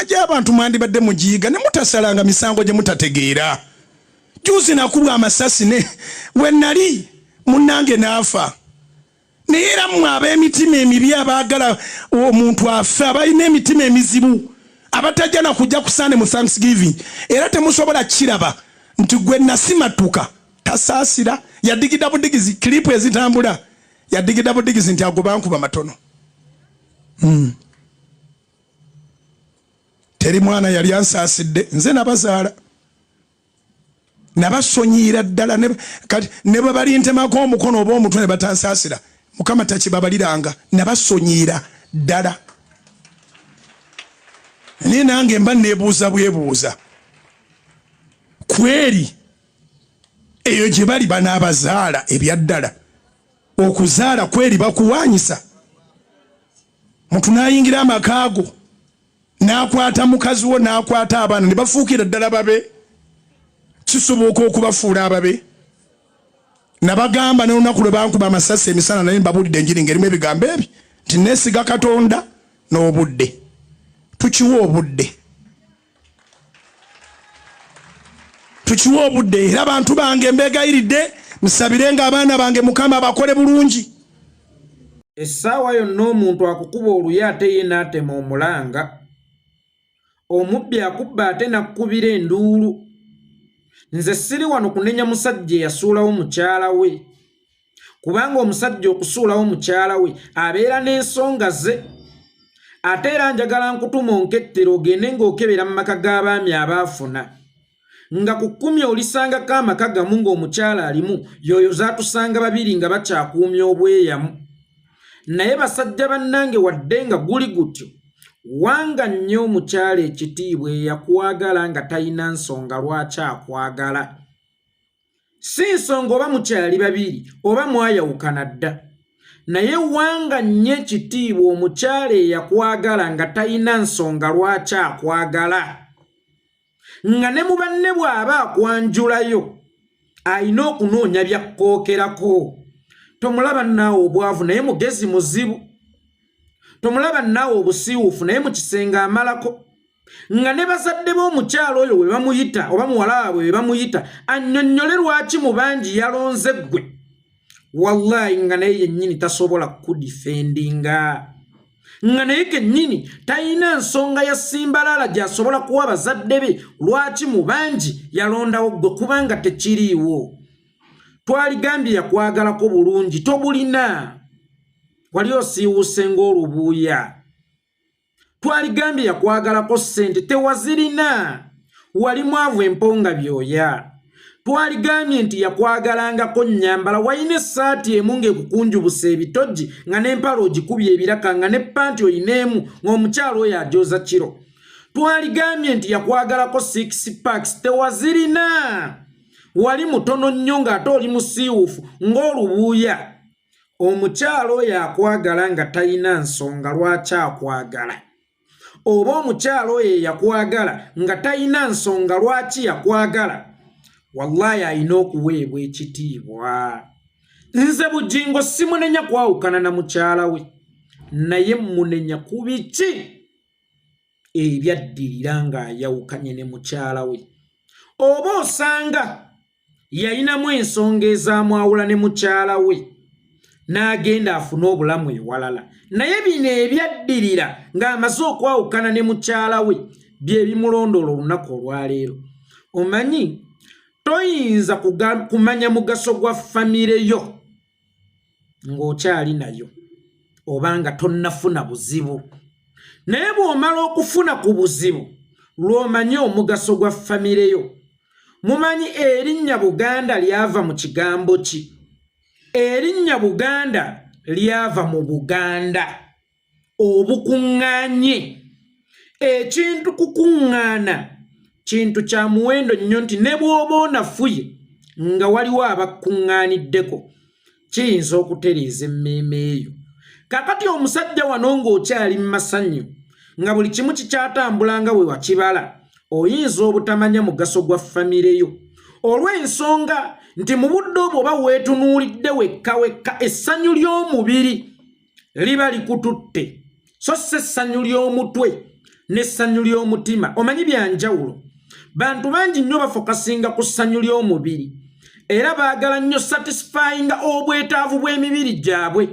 Emitima gy'abantu mwandibadde mugiyiga ne mutasalanga misango gye mutategeera. Juzi nakubwa amasasi ne we nali munnange n'afa. Naye era mmwe ab'emitima emibi abaagala omuntu afe, abalina emitima emizibu, abatajja na kujja ku Sunday mu Thanksgiving, era temusobola kukiraba nti gwe nasimattuka tasaasira. Yadigida budigizi, kilipu ezitambula yadigida budigizi nti ago bankuba matono. Teri mwana yali ansaasidde, nze nabazaala, nabasonyiira ddala. Kati ne bwe balintemako omukono oba omutwe ne batansaasira, Mukama takibabaliranga, nabasonyiira ddala. Naye nange mba neebuuza bwebuuza kweri eyo gye bali banaabazaala ebyaddala. Okuzaala kweri bakuwanyisa muntu n'ayingira amaka go n'akwata mukazi wo n'akwata abaana ne bafuukira ddala babe. Kisoboka okubafuula ababe. Nabagamba n'olunaku lwe bankuba amasasi emisana, naye mbabuulidde enjiri ng'erimu ebigambo ebi nti neesiga Katonda n'obudde. Tukiwa obudde, tukiwa obudde. Era bantu bange mbegayiridde, musabirenga abaana bange Mukama bakole bulungi. Essaawa yonna omuntu akukuba oluyi ate ye n'atema omulanga. Omubbi akubba ate n'akkubira enduulu. Nze siri wano kunenya musajja eyasuulawo mukyala we, kubanga omusajja okusuulawo mukyala we abeera n'ensonga ze. Ate era njagala nkutuma onkettera ogende ng'okebera mu maka g'abaami abaafuna. Nga ku 10 olisangako amaka gamu ng'omukyala alimu y'oyo zaatusanga babiri nga bakyakuumya obweyamu. Naye basajja bannange, wadde nga guli gutyo, wanga nnyo omukyala ekitiibwa eyakwagala nga talina nsonga lwaki akwagala. Si nsonga oba mukyali babiri oba mwayawukana dda, naye wanga nnyo ekitiibwa omukyala eyakwagala nga talina nsonga lwaki akwagala. Nga ne mu banne bw'aba akwanjulayo alina okunoonya byakkookerako. Tomulaba naawe obwavu naye mugezi muzibu, tomulaba naawe obusiiwuufu naye mu kisenge amalako. Nga ne bazadde b'omukyala oyo we bamuyita oba muwala waabwe we bamuyita annyonnyole lwaki mu bangi yalonze ggwe, wallahi nga naye yennyini tasobola kudifendinga, nga naye kennyini talina nsonga ya simbalala gy'asobola kuwa bazadde be lwaki mu bangi yalondawo ggwe, kubanga tekiriiwo. Twaligambye yakwagalako bulungi tobulina, wali osiiwuuse ng'olubuuya. Twaligambye yakwagalako ssente tewazirina, wali mwavu emponga byoya. Twaligambye nti yakwagalangako nnyambala, walina essaati emu ng'ekukunjubusa ebitogi nga n'empala ogikubye ebiraka nga ne panti oyina emu ng'omukyala oyo ajoza kiro. Twaligambye nti yakwagalako 6 packs tewazirina, wali mutono nnyo ng'ate oli musiiwuufu ng'olubuuya. Omukyala oyo akwagala nga talina nsonga lwaki akwagala, oba omukyala oyo eyakwagala nga talina nsonga lwaki yakwagala, wallahi alina okuweebwa ekitiibwa. Nze Bugingo simunenya kwawukana na mukyala we, naye mmunenya ku biki ebyaddirira ng'ayawukanye ne mukyala we. Oba osanga yalinamu ensonga ezamwawula ne mukyala we n'agenda afune obulamu ewalala, naye bino ebyaddirira ng'amaze okwawukana ne mukyala we bye bimulondoola olunaku olwaleero. Omanyi toyinza kumanya mugaso gwa famire yo ng'okyali nayo oba nga tonnafuna buzibu, naye bw'omala okufuna ku buzibu lw'omanye omugaso gwa famire yo. Mumanyi erinnya Buganda lyava mu kigambo ki? Erinnya Buganda lyava mu Buganda obukuŋŋaanye. Ekintu kukuŋŋaana kintu kya muwendo nnyo nti ne bw'oba onafuye nga waliwo abakuŋŋaaniddeko kiyinza okutereeza emmeeme eyo. Kakati omusajja wano ng'okyali mu masanyu nga buli kimu kikyatambula nga bwe wakibala, oyinza obutamanya mugaso gwa famire yo olw'ensonga nti mu budde obwo oba weetunuulidde wekka wekka, essanyu ly'omubiri liba likututte so si essanyu ly'omutwe. N'essanyu ly'omutima omanyi byanjawulo. Bantu bangi nnyo bafokasinga ku ssanyu ly'omubiri, era baagala nnyo satisfyinga obwetaavu bw'emibiri gyabwe,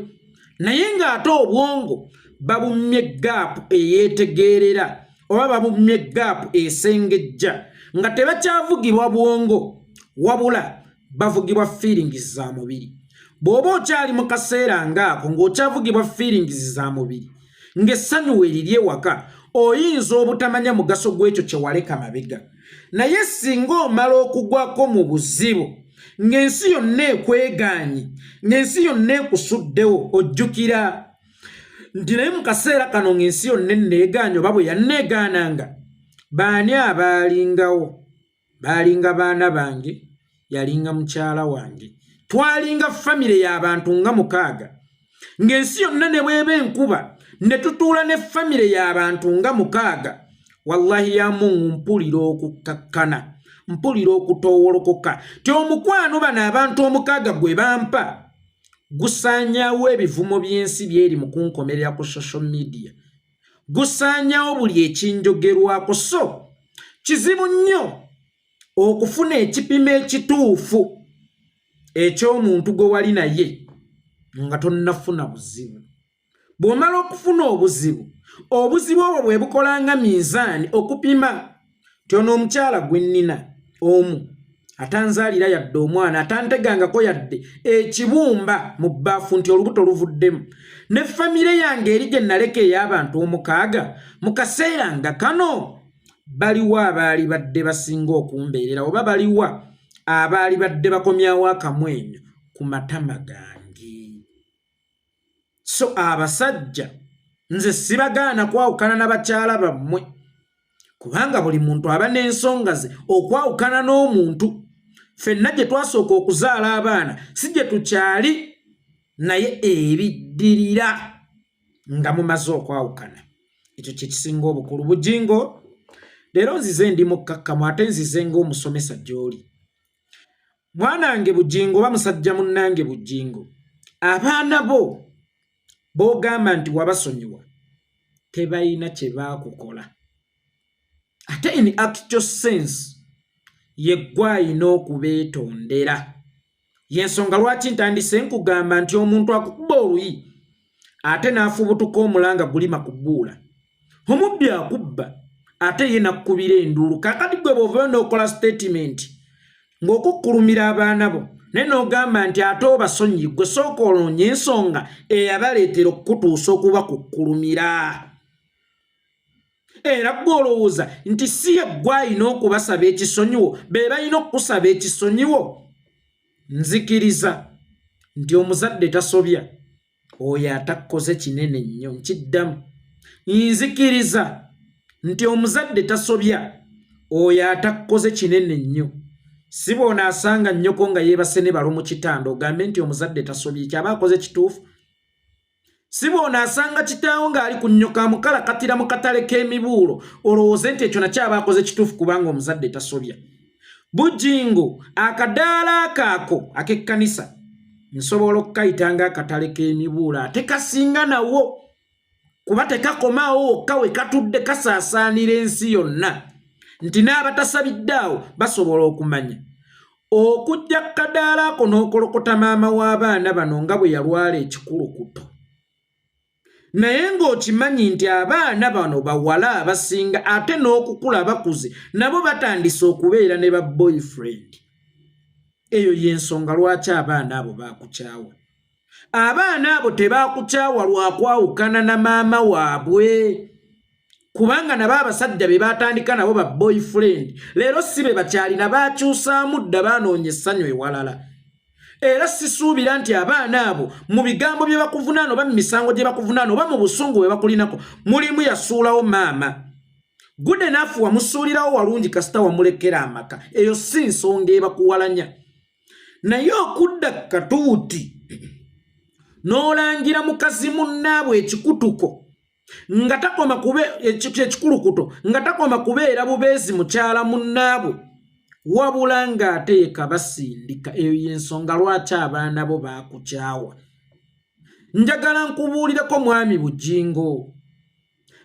naye ng'ate obwongo babummye gaapu eyeetegeerera oba babummye gaapu esengejja, nga tebakyavugibwa bwongo wabula bavugibwa feelings za mubiri. Bw'oba okyali mu kaseera ng'ako ng'okyavugibwa feelings za mubiri, ng'essanyu we liri ewaka, oyinza obutamanya mugaso gw'ekyo kye waleka mabega. Naye singa omala okugwako mu buzibu, ng'ensi yonna ekwegaanyi, ng'ensi yonna ekusuddewo, ojjukira nti naye mu kaseera kano ng'ensi yonna enneegaanyi oba bwe yanneegaananga, baani abaalingawo? Baalinga baana bange, yalinga mukyala wange, twalinga famire y'abantu nga 6. Ng'ensi yonna ne bweba enkuba ne tutuula ne famire y'abantu nga 6, wallahi ya Mungu, mpulira okukkakkana, mpulira okutoowolokoka ti omukwano bano abantu 6 gwe bampa gusaanyaawo ebivumo by'ensi byeri mu kunkomerera ku social media, gusaanyaawo buli ekinjogerwako. So kizibu nnyo okufuna ekipimo ekituufu eky'omuntu gwe wali naye nga tonnafuna buzibu. Bw'omala okufuna obuzibu, obuzibu obwo bwe bukola nga minzaani okupima nti ono omukyala gwe nnina omu atanzaalira yadde omwana, atantegangako yadde ekibumba mu bbaafu nti olubuto luvuddemu, ne famire yange eri gye naleka ey'abantu 6, mu kaseera nga kano baliwa abaali badde basinga okumbeerera, oba baliwa abaali badde bakomyawo akamwenyo ku matama gange? So abasajja, nze sibagaana kwawukana na bakyala bammwe, kubanga buli muntu aba n'ensonga ze okwawukana n'omuntu. Ffenna gye twasooka okuzaala abaana si gye tukyali, naye ebiddirira nga mumaze okwawukana, ekyo kye kisinga obukulu. Bujingo, leero nzize ndi mukkakkamu, ate nzize ng'omusomesa gy'oli. Mwanange Bujingo oba musajja munnange Bujingo, abaana bo b'ogamba nti wabasonyiwa tebalina kye baakukola, ate in actual sense ye ggwe ayina okubeetondera. Yensonga lwaki ntandise nkugamba nti omuntu akukuba oluyi ate n'afubutuka omulanga gulima kubuula, omubbi akubba ate ye nakkubira enduulu. Kakati gwe bw'ovayo n'okola statement ng'okukkulumira abaana bo, naye n'ogamba nti ate obasonyi, gwe sooka olonye ensonga eyabaleetera okukutuusa okuba kukkulumira. Era gwe olowooza nti si ye ggwe ayina okubasaba ekisonyiwo, be balina okukusaba ekisonyiwo? Nzikiriza nti omuzadde tasobya oyo atakkoze kinene nnyo. Nkiddamu, nzikiriza nti omuzadde tasobya oyo atakkoze kinene nnyo. Si bw'onaasanga nnyoko nga yeebase ne balo mu kitanda ogambe nti omuzadde tasobye, kyaba akoze kituufu. Si bw'onaasanga kitaawo ng'ali ku nnyoko amukalakatira mu katale k'emibuulo olowooze nti ekyo nakyo aba akoze kituufu, kubanga omuzadde tasobya. Bujingo, akadaala akaako ak'ekkanisa nsobola okukayita ng'akatale k'emibuulo, ate kasinga nawo, kuba tekakomaawo wokka we katudde, kasaasaanira ensi yonna nti n'abatasabidde awo basobola okumanya. Okujja kadaala ako n'okolokota maama w'abaana bano nga bwe yalwala ekikulukuto, naye ng'okimanyi nti abaana bano bawala abasinga ate n'okukula bakuze, nabo batandise okubeera ne ba boyfriend, eyo y'ensonga lwaki abaana abo baakukyawa. Abaana abo tebaakukyawa lwakwawukana na maama waabwe, kubanga nabo abasajja be batandika nabo ba boyfriend leero si be bakyalina, bakyusaamu dda, banoonya essanyu ewalala. Era sisuubira nti abaana abo mu bigambo bye bakuvunaana oba mu misango gye bakuvunaana oba mu busungu bwe bakulinako mulimu yasuulawo maama. Good enough, wamusuulirawo walungi kasita wamulekera amaka, eyo si nsonga ebakuwalanya. Naye okudda katuuti n'olangira mukazi munnaabwe ekikutuko nga takoma kube ekikulukuto, nga takoma kubeera bubeezi mukyala munnaabwe, wabula ng'ate yekabasindika, eyo y'ensonga lwaki abaana bo baakukyawa. Njagala nkubuulireko, mwami Bujingo.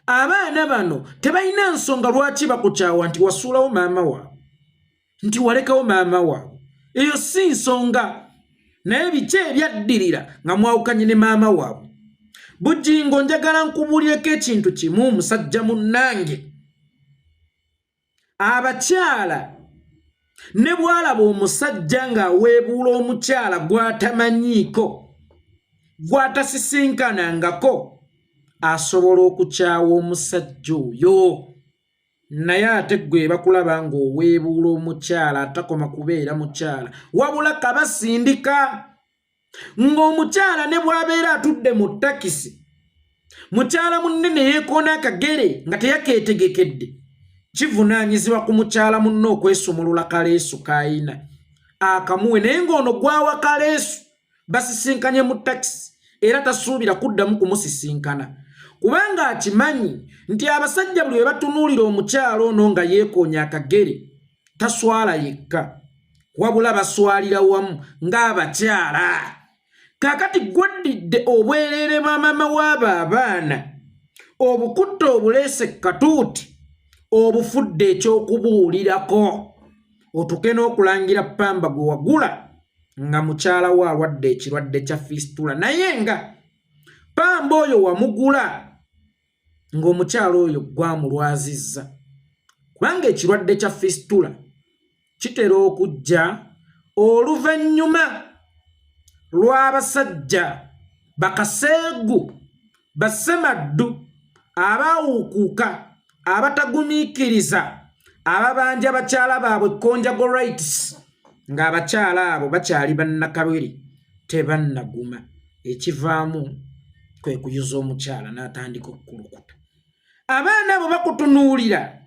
Abaana bano tebalina nsonga lwaki bakukyawa nti wasuulawo maama waabwe, nti walekawo maama waabwe. Eyo si nsonga. Naye biki ebyaddirira nga mwawukanye ne maama waabwe? Bugingo, njagala nkubuulireko ekintu kimu, musajja munnange. Abakyala ne bw'alaba omusajja ng'aweebuula omukyala gw'atamanyiiko, gw'atasisinkanangako, asobola okukyawa omusajja oyo. Naye ate ggwe bakulaba ng'oweebuula omukyala atakoma kubeera mukyala, wabula kabasindika ng'omukyala ne bw'abeera atudde mu takisi, mukyala munne ne yeekoona akagere nga teyakeetegekedde, kivunaanyizibwa ku mukyala munne okwesumulula kaleesu k'ayina akamuwe. Naye ng'ono gwawa kaleesu basisinkanye mu takisi, era tasuubira kuddamu kumusisinkana, kubanga akimanyi nti abasajja buli we batunuulira omukyala ono nga yeekoonya akagere, taswala yekka, wabula baswalira wamu ng'abakyala. Kaakati gweddidde obwereere bwa maama w'abo abaana, obukutte, obuleese katuuti, obufudde ekyokubuulirako, otuke n'okulangira pamba gwe wagula nga mukyala we alwadde ekirwadde kya fisitula, naye nga pamba oyo wamugula ng'omukyala oyo gwamulwazizza, kubanga ekirwadde kya fisitula kitera okujja oluvannyuma lw'abasajja bakaseegu, bassemaddu, abaawuukuuka, abatagumiikiriza, ababanja bakyala baabwe conjugal rights ng'abakyala abo bakyali bannakabiri, tebannaguma. Ekivaamu kwe kuyuza omukyala n'atandika okukulukuta. Abaana abo bakutunuulira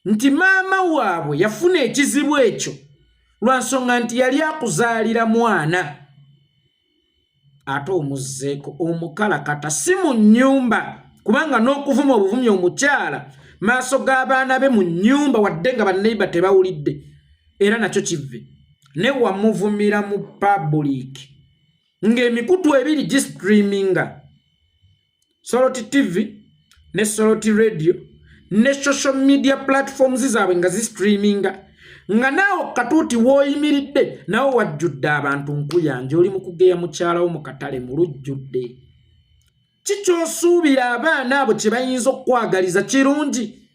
nti maama waabwe yafuna ekizibu ekyo lwa nsonga nti yali akuzaalira mwana, ate omuzzeeko omukalakata si mu nnyumba, kubanga n'okuvuma obuvumi omukyala maaso g'abaana be mu nnyumba, wadde nga banneiba tebawulidde, era nakyo kive ne wamuvumira mu public ng'emikutu ebiri gistreaminga, Soloti TV ne Soloti Radio ne social media platforms zaabwe nga zistreaminga, nga naawe katuuti w'oyimiridde nawe wajjudde abantu. Nkuyanja, oli mu kugeya mukyalawo mu katale mu lujjudde. Kikyosuubira abaana abo kye bayinza okukwagaliza kirungi?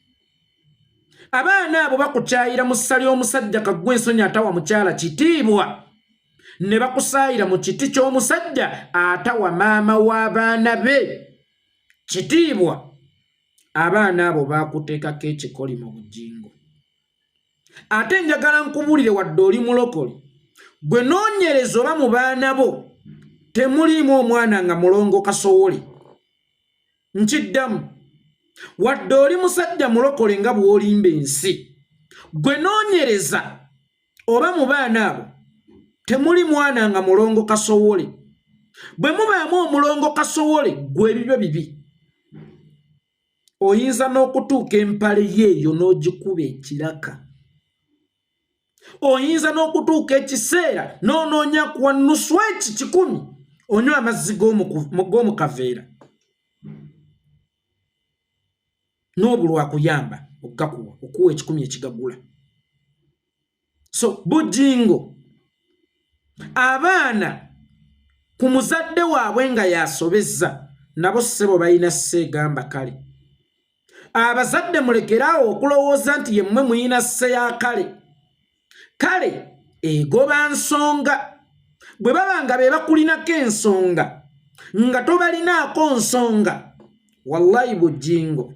Abaana abo bakukyayira mu ssa ly'omusajja kaggwa ensonyi atawa mukyala kitiibwa, ne bakusaayira mu kiti ky'omusajja atawa maama w'abaana be kitiibwa. Abaana abo bakuteekako ekikolimo, Bugingo. Ate njagala nkubuulire, wadde oli mulokole, gwe noonyereza oba mu baana bo temuliimu omwana nga mulongo kasowole. Nkiddamu, wadde oli musajja mulokole nga bw'olimba ensi, gwe noonyereza oba mu baana abo temuli mwana nga mulongo kasowole. Bwe mubaamu omulongo kasowole, gwe ebibyo bibi. Oyinza n'okutuuka empale ye eyo n'ogikuba ekiraka. Oyinza n'okutuuka ekiseera n'onoonya kuwa nusu eki 100 onywa amazzi g'omu kaveera n'obulwa akuyamba okugakuwa, okuwa 100 ekigagula. So Bugingo, abaana ku muzadde waabwe nga yasobezza nabo, ssebo, balina seegamba. Kale abazadde mulekeraawo okulowooza nti yemmwe muyina sse ya kale. Kale egoba nsonga. Bwe baba nga be bakulinako ensonga nga tobalinaako nsonga, wallahi Bugingo,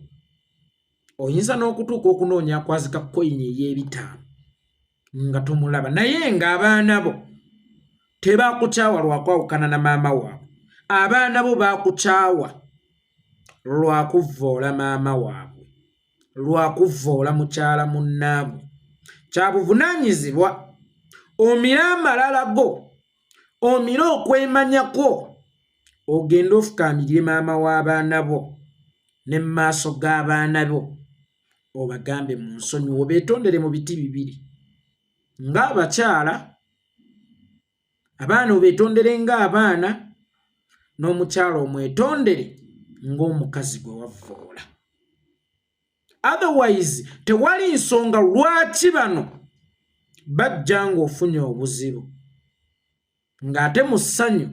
oyinza n'okutuuka okunoonya akwazika koyini ey'ebitaano nga tomulaba. Naye ng'abaana bo tebakukyawa lwakwawukana na maama waabwe, abaana bo bakukyawa lwakuvvoola maama waabwe, lwakuvvoola mukyala munnaabwe. Kyabuvunaanyizibwa omire amalala go, omire okwemanya kwo, ogende ofukaamirire maama w'abaana bo ne mu maaso g'abaana bo, obagambe mu nsonyiwo, beetondere mu biti bibiri ng'abakyala, abaana obeetondere ng'abaana, n'omukyala omwetondere ng'omukazi gwe wavvoola. Otherwise tewali nsonga lwaki bano bajja ng'ofunye obuzibu ng'ate mu ssanyu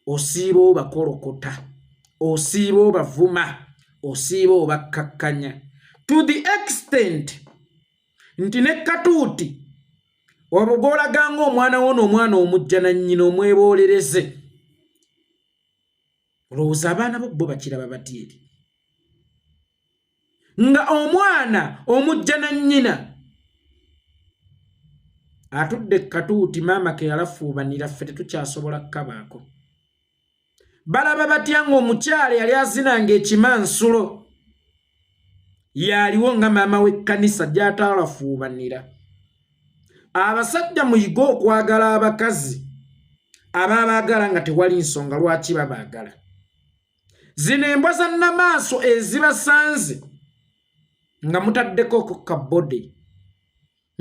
osiiba obakolokota, osiiba obavuma, osiiba obakkakkanya to the extent nti ne katuuti obwo gw'olaga ng'omwana wo n'omwana omujja na nnyina omweboolereze. Olowooza abaana bo bo bakiraba batya eri nga omwana omujja na nnyina atudde katuuti maama ke yalafuubanira, ffe tetukyasobola kukabaako? Balaba batya ng'omukyala yali azinanga ekimansulo yaliwo nga maama w'ekkanisa gy'ataalafuubanira? Abasajja, muyige okwagala abakazi ababaagala nga tewali nsonga lwaki babaagala. Zino embwa za nnamaaso ezibasanze nga mutaddeko ka body,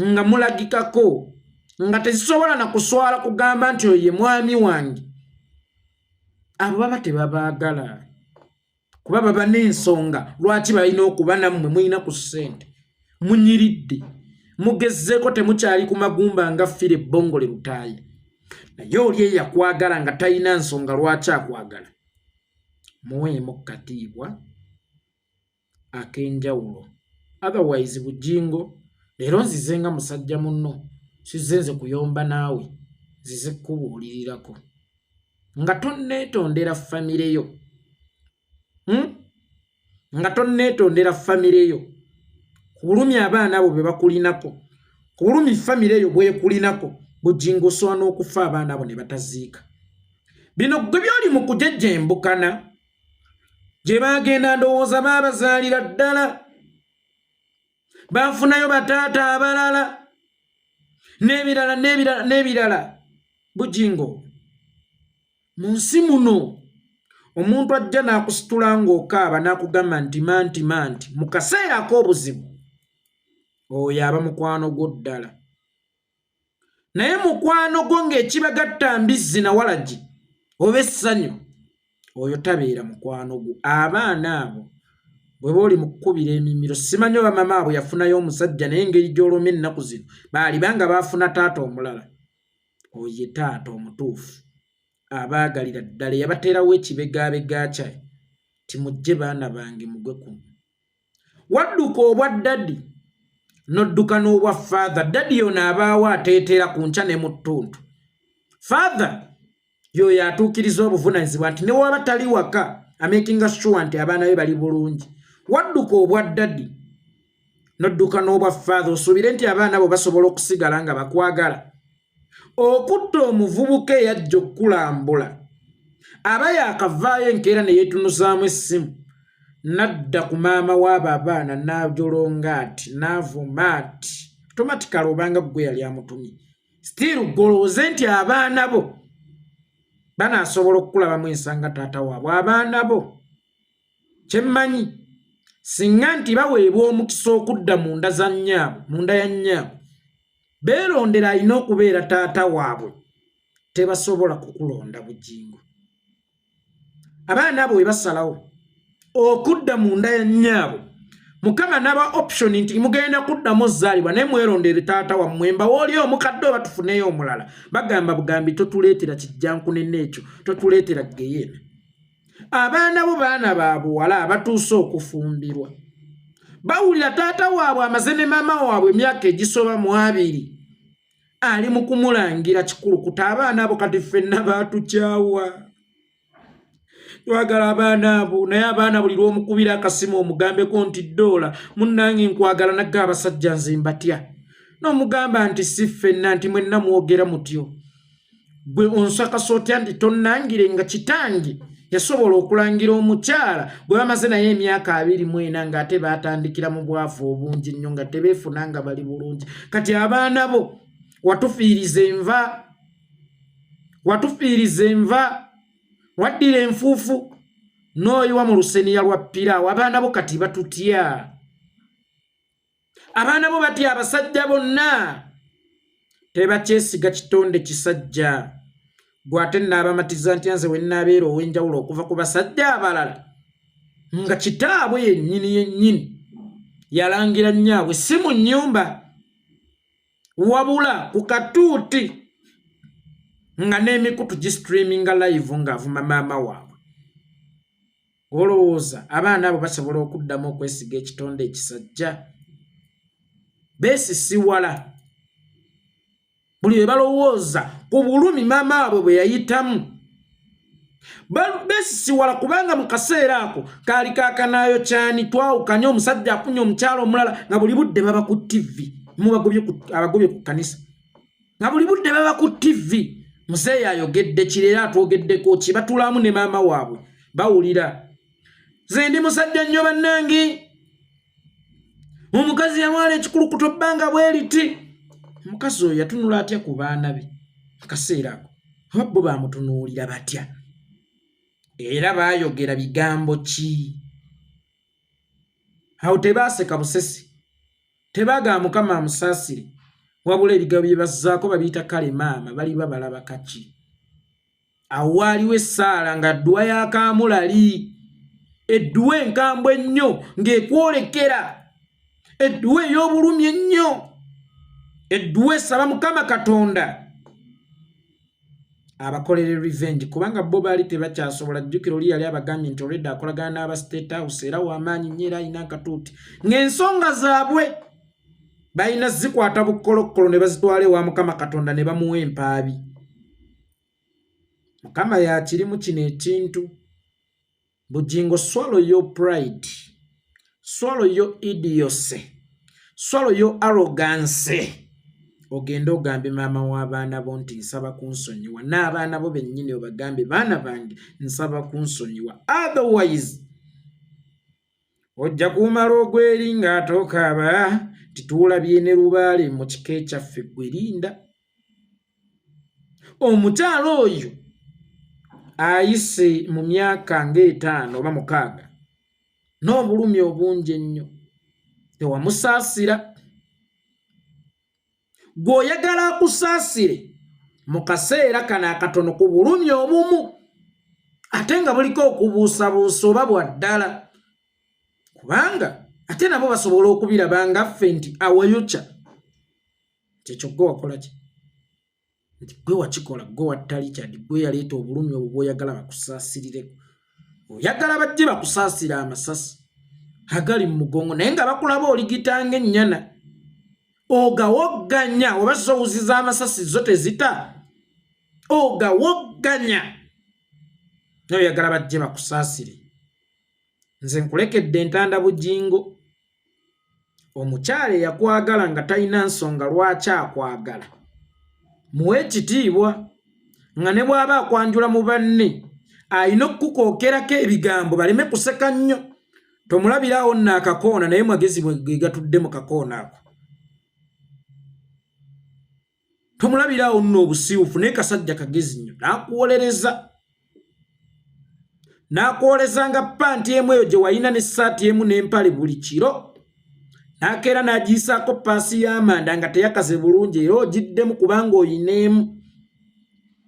nga mulagikako, nga tezisobola na kuswala kugamba nti oyo ye mwami wange, abo baba tebabaagala, kuba baba n'ensonga lwaki balina okuba nammwe. Mulina ku ssente, munyiridde, mugezeeko, temukyali ku magumba nga ffira ebbongole lutaaya. Naye oli eyakwagala nga talina nsonga lwaki akwagala, muweemu katiibwa ak'enjawulo. Otherwise, Bujingo, leero nzize nga musajja munno, sizze nze kuyomba naawe, nzize kukubuulirirako nga tonneetondera famire yo, Nga tonneetondera famire yo ku bulumi abaana abo be bakulinako, ku bulumi famire eyo bwekulinako. Bujingo, osobola n'okufa abaana abo ne bataziika. Bino gwe byoli mu kujejjembukana gye baagenda, ndowooza baabazaalira ddala, baafunayo bataata abalala n'ebirala n'ebirala n'ebirala. Bujingo, mu nsi muno omuntu ajja n'akusitula ng'okaaba n'akugamba nti manti manti mu kaseera ak'obuzibu, oyo aba mukwano gwo ddala. Naye mukwano gwo ng'ekibagatta mbizzi na walagi oba essanyu, oyo tabeera mukwano gwo. Abaana abo bwe ba oli mu kukubira emimiro, simanyi oba mama abo yafunayo omusajja, naye engeri gy'oloma ennaku zino baali banga baafuna taata omulala. Oyo ye taata omutuufu abaagalira ddala, eyabateerawo ekibegaabega kyaye ti mujje baana bange mugwe kuno. Wadduka obwa daddy n'odduka n'obwa father. Daddy yono abaawo ateetera ku nkya ne mu ttuntu. Father yoyo atuukiriza obuvunaanyizibwa nti ne waba tali waka, amakinga sure nti abaana be bali bulungi. Wadduka obwa daddy n'odduka n'obwa father, osuubire nti abaana bo basobola okusigala nga bakwagala? Okutta omuvubuka eyajja okukulambula, aba yakavaayo enkeera ne yeetunuzaamu essimu, nadda ku maama w'abo abaana n'ajolonga ati, n'avuma ati, automatically obanga ggwe yali amutumye. Still golowooze nti abaana bo banaasobola okukulabamu ensanga taata waabwe? Abaana bo, kyemmanyi, singa nti baweebwa omukisa okudda munda za nnyaabwe, munda ya nnyaabwe, beerondera alina okubeera taata waabwe, tebasobola kukulonda. Bujingo, abaana abo bwe basalawo okudda munda ya nnyaabwe, Mukama naba option nti mugenda kuddamu ozaalibwa, naye mwerondere taata wammwe, mbawa oli omukadde oba tufuneyo omulala, bagamba bugambi, "Totuleetera kijjankunene ekyo, totuleetera geyeena." Abaana bo, baana ba buwala abatuuse okufumbirwa, bawulira taata waabwe amaze ne maama waabwe emyaka egisoba mu 20 ali mu kumulangira kikulukuta. Abaana abo kati ffenna baatukyawa, twagala abaana abo, naye abaana buli lw'omukubira akasimu omugambeko nti, "Doola munnange, nkwagala," nagga, "Abasajja nze mbatya." N'omugamba nti si ffenna, nti mwenna mwogera mutyo. Gwe onsakasa otya nti tonnangire nga kitange yasobola okulangira omukyala gwe bamaze naye emyaka 24, ng'ate baatandikira mu bwavu obungi nnyo, nga tebeefuna, nga bali bulungi? Kati abaana bo watufiiriza enva, watufiiriza enva, waddira enfuufu n'oyiwa mu luseniya lwa piraawo. Abaana bo kati batutya, abaana bo batya abasajja bonna, tebakyesiga kitonde kisajja. Gwe ate naabamatiza ntya nze wennaabeera ow'enjawulo okuva ku basajja abalala, nga kitaabwe yennyini yennyini Yalangira nnyaabwe si mu nnyumba wabula ku katuuti nga n'emikutu gistreaminga live ng'avuma maama waabwe. Olowooza abaana abo basobola okuddamu okwesiga ekitonde ekisajja? Beesisiwala buli lwe balowooza ku bulumi maama waabwe bwe yayitamu. Beesisiwala kubanga mu kaseera ako kaali kakanaayo kyani twawukanye, omusajja afunye omukyala omulala, nga buli budde baba ku ttivi, mubagobye abagobye ku kkanisa, nga buli budde baba ku ttivi. Muzeeyi ayogedde kireera atwogeddeko ki? Batulamu ne maama waabwe bawulira. Nze ndi musajja nnyo bannange. Omukazi yalwala ekikulukuto bbanga bweriti. Omukazi oyo yatunula atya ku baana be akaseera ako? Oba bo bamutunuulira batya? Era baayogera bigambo ki? Awo tebaaseka busesi, tebagamba Mukama amusaasire, wabula ebigambo bye bazzaako babiyita kale maama baliba balaba kaki. Awo waaliwo essaala nga dduwa ya kaamulali, edduwa enkambwe ennyo ng'ekwolekera, edduwa ey'obulumi ennyo, edduwa esaba Mukama Katonda abakolere revenge, kubanga bo baali tebakyasobola. Jjukira oli yali abagambye nti olwedda akolagana n'aba State House, era w'amaanyi nnyo, era alina akatuuti, ng'ensonga zaabwe balina zikwata bukolokkolo ne bazitwala ewa Mukama Katonda ne bamuwa empaabi. Mukama yakirimu kino ekintu. Bugingo, swallow your pride, swallow your idiocy, swallow your arrogance, ogende ogambe maama w'abaana bo nti nsaba kunsonyiwa, n'abaana bo bennyini obagambe, baana bange, nsaba kunsonyiwa, otherwise ojja kumala ogweri ng'atookaaba tituulabye ne lubaale mu kika ekyaffe. Gwe linda, omukyalo oyo ayise mu myaka ng'etaano oba 6 n'obulumi obungi ennyo, tewamusaasira. Gw'oyagala akusaasire mu kaseera kano akatono ku bulumi obumu, ate nga buliko okubuusabuusa oba bwa ddala, kubanga ate nabo basobola okubiraba nga ffe nti awayokya kyekyo. Gwe wakola ki? Nti gwe wakikola, gwe watta Richard, gwe yaleeta obulumi obwo bw'oyagala bakusaasirireko. Oyagala bajje bakusaasira amasasi agali mu mugongo, naye nga bakulaba oligita ng'ennyana ogawogganya, oba zowuziza amasasi zo tezita, ogawogganya, naye oyagala bajje bakusaasire. Nze nkulekedde entanda, Bugingo. Omukyala eyakwagala nga talina nsonga lwaki akwagala, muwe ekitiibwa, nga ne bw'aba akwanjula mu banne alina okukukookerako ebigambo baleme kuseka nnyo. Tomulabiraawo nno akakoona, naye magezi ge gatudde mu kakoona ako. Tomulabiraawo nno obusiiwufu, naye kasajja kagezi nnyo. N'akuwolereza, n'akwolezanga panti emu eyo gye walina n'essaati emu n'empale buli kiro, n'akeera n'agiyisaako paasi y'amanda nga teyakaze bulungi, era ogiddemu kubanga oyina emu.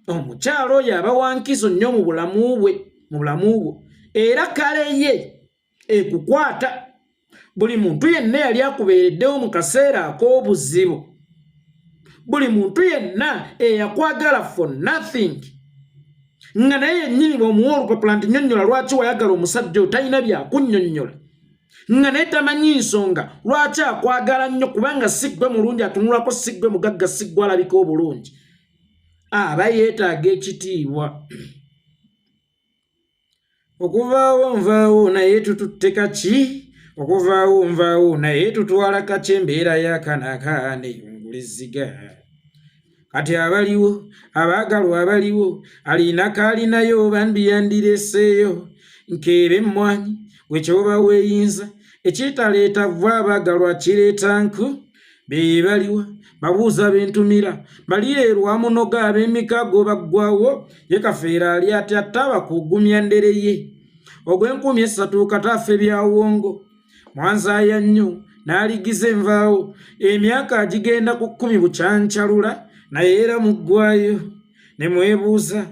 Omukyalo oyo aba wa nkizo nnyo mu bulamu bwe, mu bulamu bwo, era kale ye ekukwata buli muntu yenna eyali akubeereddewo mu kaseera ak'obuzibu, buli muntu yenna eyakwagala for nothing, nga naye yennyini bw'omuwa olupapula nti nnyonnyola lwaki wayagala omusajja oyo, talina byakunnyonnyola, nga naye tamanyi nsonga lwaki akwagala nnyo, kubanga si ggwe mulungi atunulako, si ggwe mugagga, si ggwe alabika obulungi. Aba yeetaaga ekitiibwa. Okuvaawo nvaawo, naye tututte kaki? Okuvaawo nvaawo, naye tutwala kaki? Embeera y'akana neyungula ezziga. Kati abaliwo, abaagalwa abaliwo, alina kaalinayo bambi yandireseeyo nkeeba emmwanyi gwe kyoba weeyinza ekitaleeta vva abaagalwa kireeta nku. Be baliwa babuuza bentumira balireerwa munoga ab'emikago baggwawo. Ye Kafeera ali atya? Taba kugumya ndere ye ogw'enkumi 3 kataafe byawongo mwanzaaya nnyo n'aligiza envaawo emyaka agigenda ku 10 bukyancalula, naye era muggwayo ne mwebuuza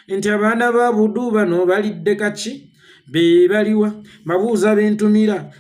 nti abaana ba Budu bano balidde kaki? Be baliwa babuuza bentumira.